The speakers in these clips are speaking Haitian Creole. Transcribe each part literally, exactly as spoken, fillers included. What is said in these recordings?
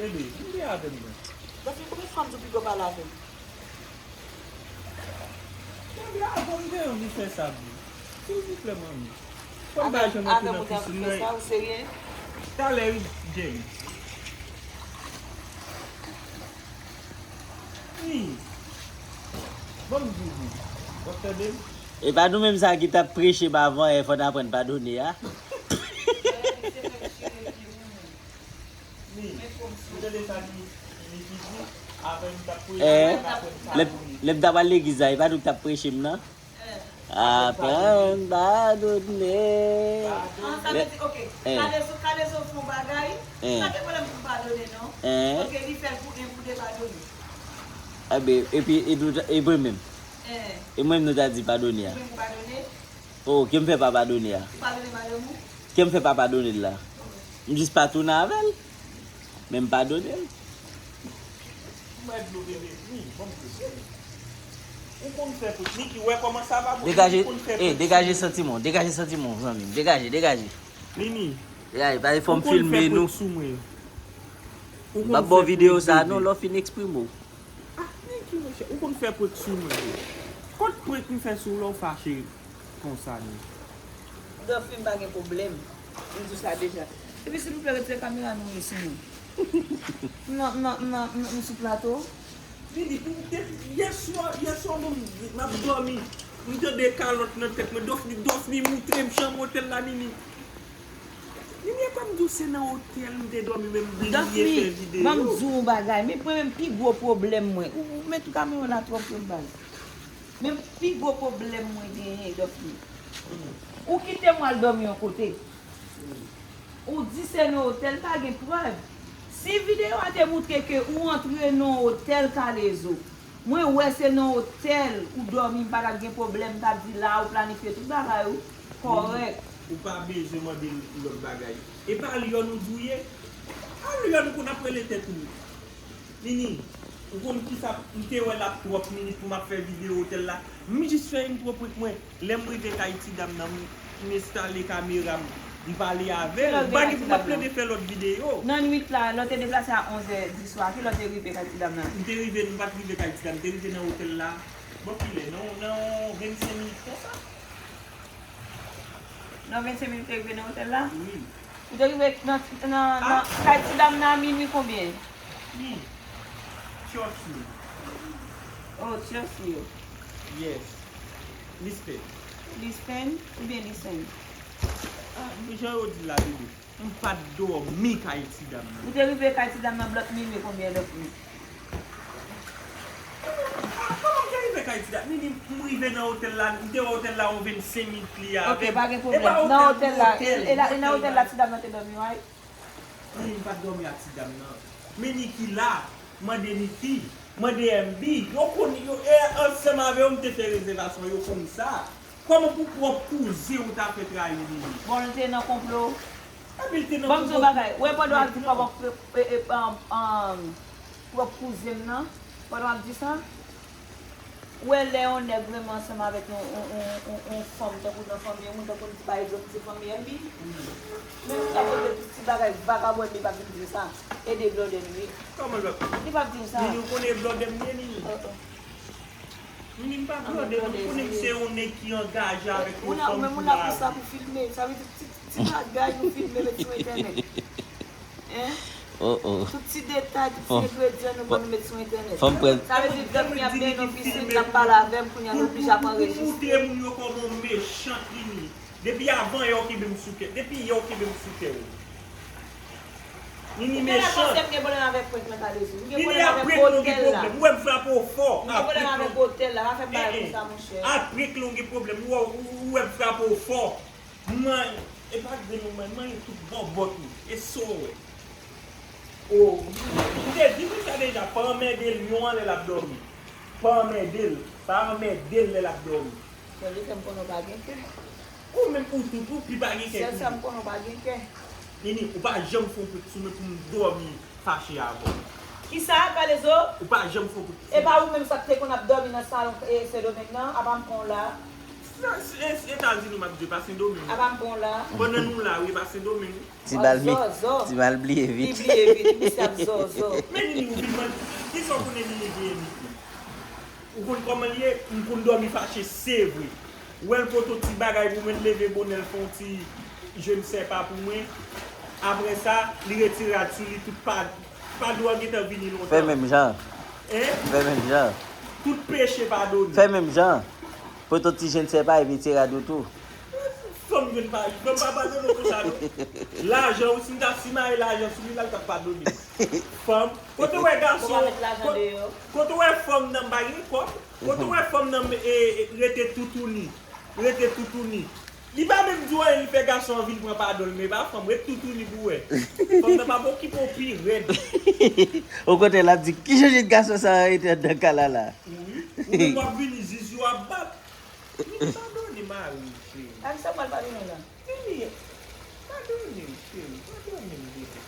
Bebe, vin avè m non. Dòfin, konbyen fwa m di w piga w pale avè m? Bebe, avan m te anvi fè sa, bebe. Silvouplè, manmi. Fò m pa janm antre nan pisin nan. Avè m ou te anvi fè sa, ou serye? Talè, wi, Jerry. Wi. Ban m di w, bebe. W ap tande m? E pa nou menm sa ki t ap preche m avan yè, fò n aprann padone a? Wi. Ou tande sa li, li di? Apre m t ap preche, eh, apre m t ap lè, lè m t ap al legliz la, e pa nou k t ap preche m nan? Aprann padone. Ah, sa vle di, ok. Eh. Kalezo, Kalezo fè yon bagay, eh, pa gen pwoblèm pou padone, non. Eh. Ok, li fè l pou en, pou de padone. Enben, epi, e nou, e mwen menm? Eh. E mwen menm nou ta di padone a? Ou menm ou padone? Oh, ke m fè pa padone a? Ou padone madanm ou? Ke m fè pa padone l la? M jis pa tounen avè l. Men m padone l. Mwen di w, bebe, wi, ban m di w. Ou konn fè tout. Niki, wè kòman sa va, bebe? Degaje, ou konn fè eh, tout. Degaje santiman w, degaje santiman w, zanmi m. Degaje, degaje. Nini. Degaje, paske fò m filme nou. Ou konn fè prank sou mwen. M p ap ba w videyo sa a non, lè w fin eksprime w. Ah, Niki, monchè, ou konn fè prank sou mwen, bro. Kot prank m fè sou w lè w fache konsa, non? Dòfin pa gen pwoblèm. M di w sa deja. Epi, silvouplè, retire kamera nou, wi, sou nou. Nan, nan, nan, nan, nou sou plato. Nini, pou, depi yèswa, yèswa, bon, m ap dòmi. M tande kalòt nan tèt mwen. Dòfin, Dòfin moutre m chanm otèl la, Nini. Nini, e pa m di w se nan otèl m te dòmi, men m bliye fè videyo. Dòfin, ban m di w yon bagay. Men mwen menm pi gwo pwoblèm mwen. Ou, ou met kamera la twòp yo, baz. Men pi gwo pwoblèm mwen genyen, Dòfin. Ou kite m al dòmi yon kote. Ou di se nan otèl, pa gen prèv. Si videyo a te moutre ke ou antre nan otèl Kalezo, mwen wè se nan otèl ou dòmi, m pa t ap gen pwoblèm, m t ap di la ou planifye tout bagay ou kòrèk. Ou pa bezwen mande l lòt bagay. E pa Lyon ou di w ye? A Lyon ou konn ap rele tèt ou. Nini, ou konn kisa m te wè l ap twòp minit pou m ap fè videyo otèl la. M jis fè intro prank mwen. Lè m rive kay ti dam nan, m, m enstale kamera m, m pale avè l. M pa gen pou m ap plede fè lòt videyo. Nan nwit la, lè w te deplase a onzè di swa, kilè w te rive kay ti dam nan? M te rive, m pa t rive kay ti dam, m te rive nan otèl la. Bò kilè? Nan, nan vennsenk minit konsa. Nan vennsenk minit ou te rive nan otèl la? Wi. Ou te rive nan, nan, nan kay ti dam nan a minwi konbyen? Hmm. Churchill. Oh, Churchill. Yes. Lispen. Lispen oubyen Lisen? Ah, jan yo di la, bebe. M pa t dòmi kay ti dam nan. Ou te rive kay ti dam nan bò minwi konbyen lòt minit? Kòman m te rive kay ti dam? Nini, m rive nan otèl la, m te wè otèl la yon vennsenk minit li avè m. Ok, pa gen pwoblèm. Nan otèl la, e, e la, e nan otèl la ti dam nan te dòmi, right? Nini, m pa t dòmi ak ti dam nan. Men Niki la, mande Niki, mande M B, yo konn, yo, e, ansanm avè yo m te fè rezèvasyon, yo konn sa. Kòman pou pwòp kouzen w ta fè trayi Nini? Bon, l te nan konplo. Epi l te nan konplo. Ban m di w bagay. Ou wè pandan w ap di kòman, e, e, um, um, pwòp kouzen m nan, pandan w ap di sa, ou wè lè yon nèg renmen ansanm avèk yon, yon, yon, yon, yon fanm, tankou nan fanmi yon moun, tankou n di pa egzanp, se fanmi M B. Men sa pote tout ti bagay vagabon M B pa vin di sa. Ede blòdè nou, wi. Kòman lòt? Li p ap di w sa. Nini, ou konnen blòdè m ye, Nini? Oh, oh. Nini, m pa blòdè, non, m konnen m se yon nèg ki angaje avèk yon fanm pou lavi. Ou menm ou la pou sa, pou filme. Sa vle di ti, ti bagay nou filme met sou entènèt. Hein? Oh, oh. Tout ti detay, tout ti engredyan nou ban nou met sou entènèt. Sa vle di, Dòfin ap benyen nan pisin, l ap pale avè m, kounye a nou oblije ap anrejistre. Pou moutre moun yo kòman w mechan, Nini. Depi avan yè w kenbe m sou kè. Depi yè w kenbe m sou kè w. Nini mechan. Ou genlè panse m gen pwoblèm avèk prank lan, Kalezo. M gen pwoblèm avèk otèl la. Ou wè m frape w fò. M gen pwoblèm avèk otèl la. Pa fè m bagay konsa, monchè. A prank lan w gen pwoblèm. Ou wè, ou, ou wè m frape w fò. Mwen, e pa grenn ou mwen, mwen tout bòbòt ou. E sa w wè. O, m te di nou sa deja, pa anmède Lyon an lè l ap dòmi. Pa anmède l. Pa anmède l lè l ap dòmi. Bon, li fè m konnen w pa gen kè. Ou menm ou tout, ou pi pa gen kè toujou. Sèl sa m konnen w pa gen kè. Nini, ou pa janm fè yon prank sou mwen pou m dòmi fache avè w. Kisa, Kalezo? Ou pa janm fè yon prank sou mwen. E pa ou menm sa k te konn ap dòmi nan salon, e, Sendomeng nan, apa m pran w la? Etazini, m ap di, pa Sendomeng. Apa m bon la? Pandan nou la, wi, pa Sendomeng. Ti bal mi, ti bal bliye vit. Li bliye vit, misye ap zòzò. Men Nini, ou vin mande, kisa w konnen Nini bliye vit? Ou konn kòman l ye? M konn dòmi fache, se vre. Ou wè l poto ti bagay pou mwen, l leve bonè, l fè yon ti je ne sais pas pou mwen. Apre sa, li retire rad sou li, tout pa, pa dwe gentan vini lontan. Fè menm jan. Hein? Fè menm jan. Tout peche padone. Fè menm jan. Poto ti je ne sais pas epi ti rad ou tou. Fanm jwenn pa, fanm pa padone w konsa non. Lajan ou, si m ta si mare lajan sou li la, l t ap padone m. Fanm, kote w wè gason, kote w wè fanm nan pa gen kòb, kote w wè fanm nan e, e, rete toutouni, rete toutouni. Li pa menm di w anyen, li fè gason an vin pran padon l, men pa fanm, ret toutouni pou w wè. Fanm nan p ap okipe w pi rèd. Okontrè, l ap di, kijan jan gason sa a rete anndan kay la la? Wi, ou menm w ap vini, zizi w ap bat. Nini, padone mari w, cheri. Ak sa m pral padone w la? Nini, padone m, cheri, padone m, bebe.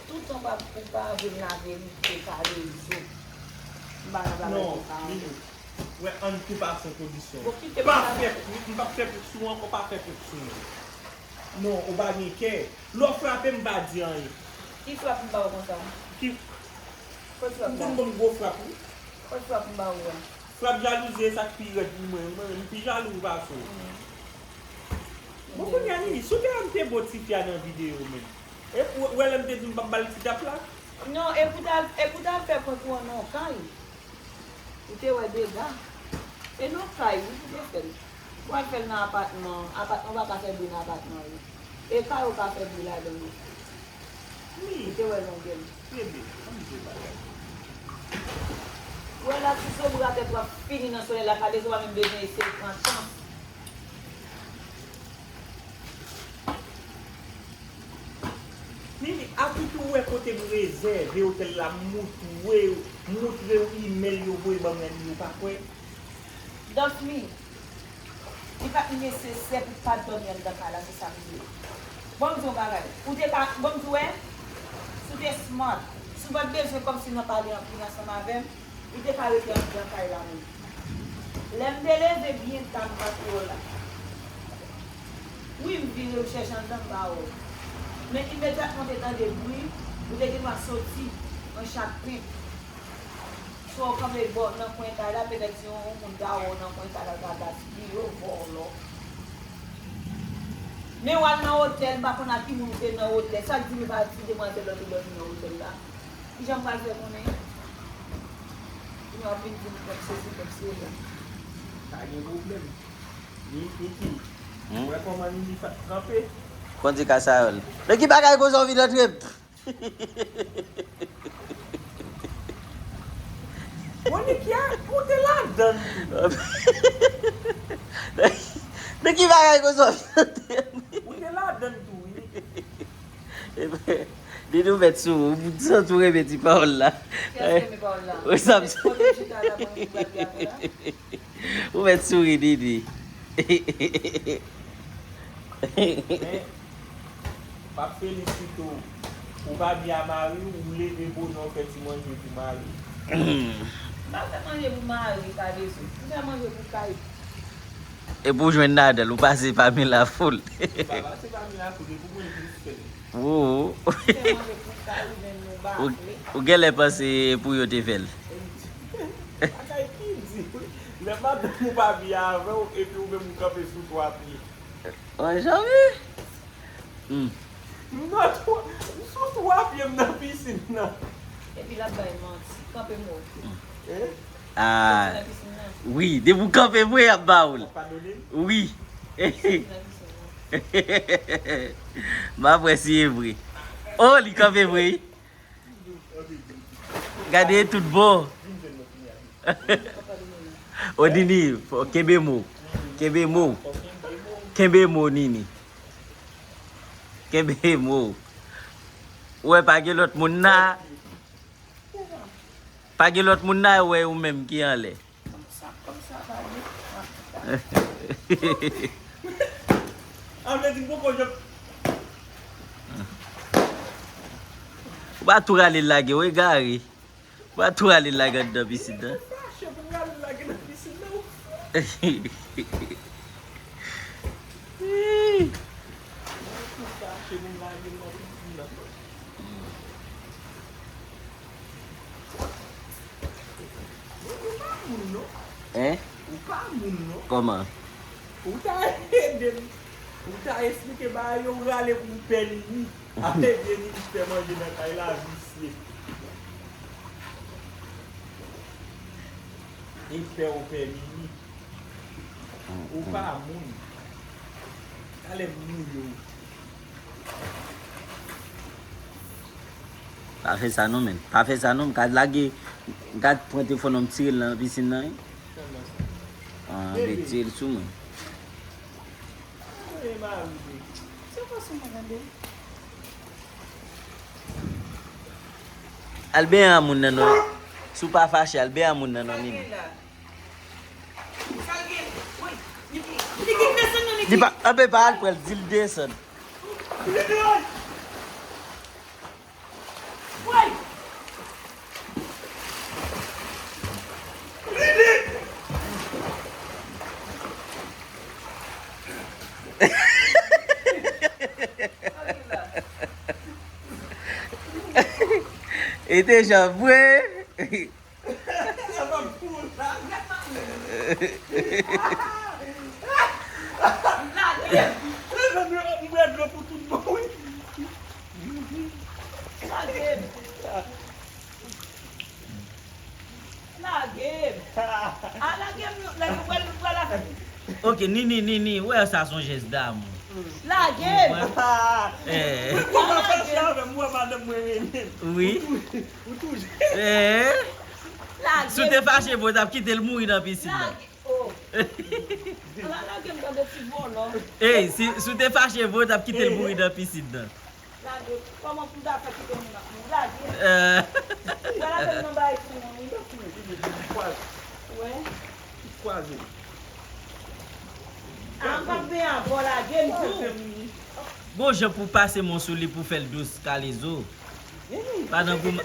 Toutan w pa, ou pa vle m laverite, pale zo. M pa nan bagay konsa ankò. Nini, wè, ann tou pase yon kondisyon. Bon, kite m pa fè, m p ap fè prank sou ou ankò, pa fè prank sou mwen. Non, ou pa gen kè. Lè w frape m, m pa di anyen. Ki frap m ba w konsa? Ki. Kot frap la? Ou konn ban m gwo frap, wi. Kot frap m ba ou a? Frap jalouzi e sa k pi rèd pou mwen. Mwen, m pi jalou pase w. Bon, kounye a, Nini, si w te wè m te bo tifi a nan videyo, menm. E, ou wè lè m te di m p ap ba l ti tap la? Non, e pou t al, e pou t al fè prank ou an nan yon kay. Ou te wè dega. E nan kay, wi, pou te fè l. Ou al fè l nan apatman. Apatman pa ka fè bri nan apatman, wi. E kay ou ka fè bri ladan l. Ou te wè longè l. Bebe, ann di bagay. Ou wè la, ti zobre atè pou ap fini nan solèy la, pa bezwen, ou pa menm bezwen eseye pran chans. Nini, a tout ou wè kote m rezève otèl la, m moutre w, m moutre w imèl yo voye ban mwen, ou pa kwè? Daphne, li pa t nesesè pou w pa dòmi anndan kay la, se sa m di w. Ban m di w yon bagay. Ou te ka, ban m di w, wè, si w te smart, si w pa t bezwen kòmsi nan pale anpil ansanm avè m, ou te ka rete anndan kay la menm. Lè m te leve byen ta, m pa t wè w la. Wi, m vire, m chèche anndan, m pa wè w. Men imedyatman w te tande bri, ou te gen dwa soti an chapent. Swa w kanpe bò nan kwen kay la, petèt si yon moun ta wè w nan kwen kay la, l ta gaspiye w, vòlò. Men w al nan otèl, m pa konn ak ki moun ou te nan otèl. Sa k di nou pa di demwazèl la te dòmi nan otèl la? Kijan m pral fè konnen? Kounye a w ap vin di m kòm sesi, kòm sela. Pa gen pwoblèm. Ni, Niki, hmm? Ou wè kòman Nini fè kanpe? Kondi Kasayòl. Men ki bagay konsa w vin antre? Bon, Niki a, ou te ladann. Men ki bagay konsa w vin antre? Ou te ladann tou, wi. Ebyen, Nini ou mèt sou ou, m santi w renmen ti pawòl la. Kiyès ki renmen pawòl la? Ou sa m. Kote w chita la, mwen, mwen, mwen, mwen, mwen. Ou mèt souri, Nini. Men, m ap felisite w. Ou pa di a mari w, ou leve bonè, w fè ti manje pou mari w. M pa fè manje pou mari, pa bezwen. M fè manje pou kay. Epi w jwenn ladan l, ou pase pami lafoul. M pa pase pami lafoul, epi mwen jis fè l. Ou, ou. M fè manje pou kay, ou jwenn nou bafle. Ou genlè panse e pou yo te fè l. Bagay ki di. Lè madanm ou pa byen avè w, epi ou menm ou kanpe sou twa pye. An janvye? Hmm. M nan twa, m sou twa pye m nan pisin nan. Epi l ap bay manti. Kanpe m wè w. Eh? Ah. Soti nan pisin nan. Wi, depi w kanpe vre, y ap ba w l. W ap padone m? Wi. Soti nan pisin nan. M ap wè si e vre. Oh, li kanpe vre, wi. Gade tout bon. Odini, kenbe mo. Kenbe mo. Kenbe mo, Nini. Kenbe mo. Ou wè pa gen lòt moun la. Pa gen lòt moun la, ou wè ou menm ki anlè. Sa vle di m poko janm. Ou pa tou rale l lage, ou egare. Ou pa tou rale l lage anndan pisin nan. Ou fache pou m rale l lage nan pisin nan, ou fou. Hein? Ou pa moun non. Kòman? Ou ta ede m. Ou ta esplike bagay yo, ou rale pou pè Nini. Ap ede Nini fè manje nan kay la, visye. E pè w pè Nini. Ou pa moun. Talè m mouye w. Pa fè sa non, menn. Pa fè sa non. M ka lage, m ka pran telefòn nan, m tire l nan pisin nan, wi. Ah, m tire l sou mwen. Al benyen a moun nan non. Si w pa fache, al benyen a moun nan non, Nini. Li pa, anben pa al pran l, di l desann. E te jan vre. Lage m. A, lage m non. Lage m, pral, pral avè m. Ok, Nini, Nini, wè sa se yon jès damou. Lage m. Ou konprann? Eh. Ou konprann sa avè m, ou wè madanm mwen renmen m. Wi. Ou tou, ou tou. Eh. Lage m. Si w te fache vre, w t ap kite l mouri nan pisin nan. Lage. Oh. Ala lage m, tande ti vòlò. Ey, si, si w te fache vre, w t ap kite l mouri nan pisin nan. Lage, kòman pou m ta fè kite moun ap mouri? Lage. Eh. Ou pral avè m nan bagay fou, non, wi. Wè. Kwaze. A, m p ap benyen avè w, lage m tou. Gon jan pou pase men w sou li pou fè l dous, kalezo. Pa nan goumen.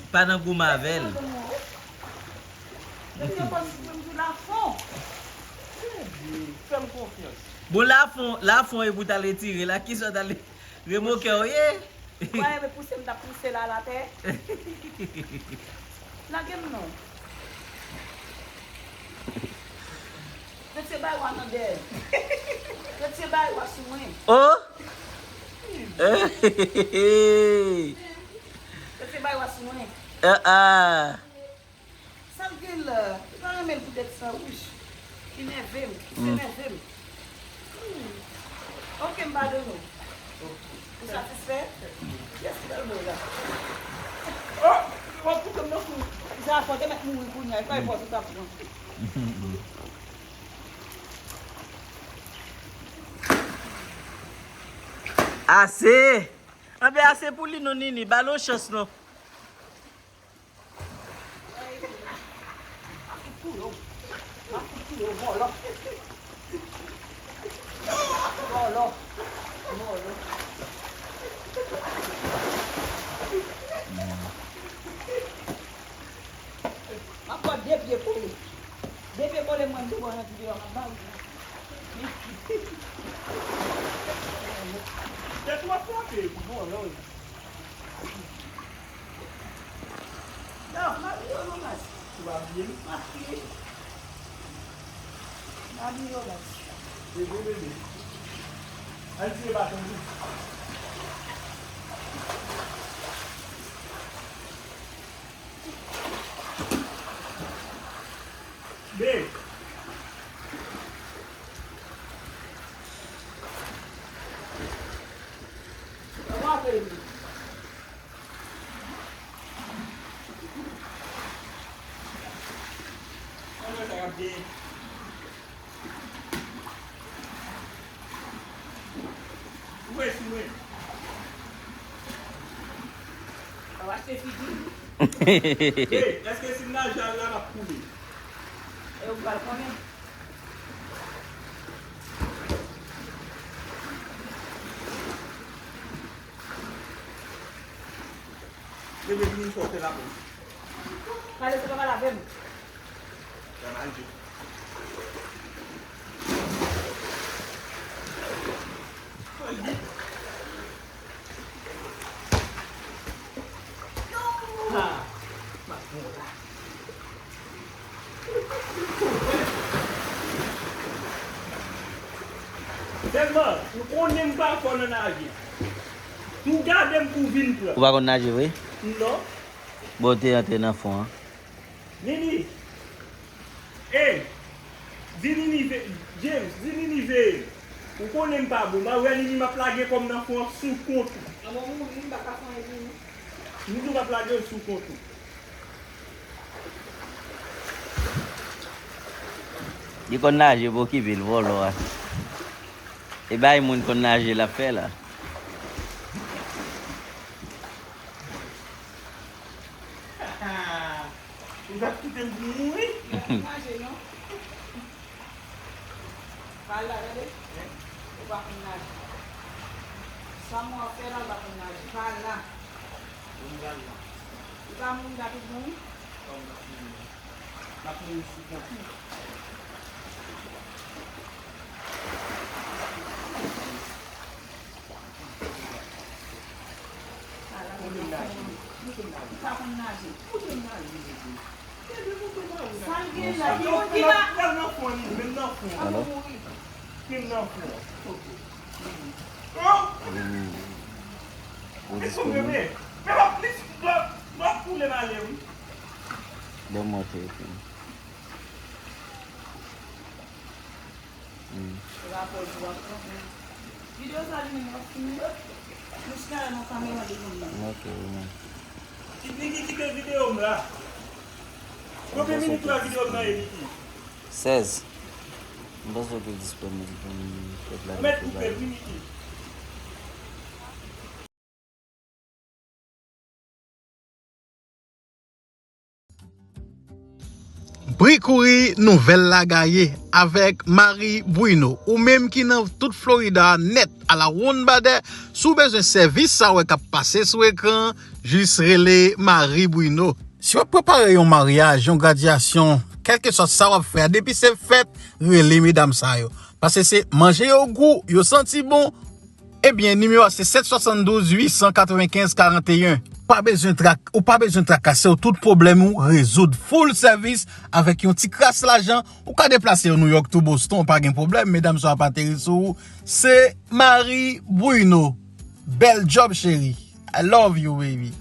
Pa nan goumen avè l. Depi yo konn si mwen m di Lafon. Fè m konfyans. Bon, Lafon, Lafon e pou t al retire la, kisa w t al remokè w ye? Mwen, e pouse m t ap pouse l al atè. Lage m non. Retire bay wa nan dèyè. Retire bay wa sou mwen. Oh! Retire bay wa sou mwen. Ah, ah. Sa l gen la? Li pa renmen l poutèt sa, wouch. Li nève m, li nève m. Hmm. Ok, m padone w. Ou satisfè? Yes, bèl boy la. Oh, w ap fout m nan kou. Zafè te mèt mouri kounye a, e pa fòs ou t ap pran. Ase! Anben ase pou li non, Nini, ba l yon chans non. M ap pran de pye kole. De pye kole mwen tou pran nan ti pye a, m ap ba ou. Tèt ou ap frape pou vòlò. Non, m abiye w non, mas. Ou abiye m? M abiye. M abiye w, mas. Bebe, bebe. Al tire baton tou. Be. Ou wè si mwen. Sa w achte figi? Hey, èske si m naje al la, m ap koule? E ou pral konnen. Bebe, vini fò fè lapòs. Pale, se pa pale avè m. Sèlman, ou konnen m pa fò nan naje. Tou gade m pou vin pran. Ou pa konn naje vre? Non. Bon, ou te antre nan fon an. Nini. Ey, di Nini ve-, James, di Nini veye m. Ou konnen m pa bon. M a wè Nini m ap lage kò m nan fon an sou kont ou. An bon mouri, m pa ka fè anyen pou ou. M di w m ap lage l sou kont ou. Li konn naje pou okipe l, vòlò a. E bay moun konn naje l ap fè la. Ou t ap kite m pou mouri? Naje non. Pa la, tande. Ou pa konn naje. Sa mwen ap fè la, ou pa konn naje. Pa la. Ou pa moun la tout bon? M ap mouri sou kont ou. Ou pa konn naje. Ou pa konn naje. Sa l gen la, ki moun ki la? Alo? Wi. Ou disponib? Ban m montre w. Hmm. Videyo sa li menm ap fini. Jis kare nan kamera de moun nan. Ok, wi, men. Niki kite videyo m la. Konbyen minit la videyo m nan ye, Niki? Sèz. M panse w te disponib pou m fè planifikasyon. Ou mèt koupe l, wi, Niki. Bri kouri nouvèl la gaye avèk Marie Bruno. Ou menm ki nan tout Florida nèt a la wonn badè, si w bezwen sèvis sa w wè k ap pase sou ekran, jis rele Marie Bruno. Si w ap prepare yon maryaj, yon gradyasyon, kèlkeswa sa w ap fè a, depi se fèt, rele medam sa yo. Paske se manje yo gou, yo santi bon, Ebyen, nimewo a se sèt swasanndouz uit san katrevenkenz karanteyen. Pa bezwen trak-, ou pa bezwen trakase w, tout pwoblèm ou rezoud. Full service avèk yon ti kras lajan, ou ka deplase yo New York tou Boston, pa gen pwoblèm, medam sa ap ateri sou ou. Se Marie Bruno. Bèl job, cheri. I love you, baby.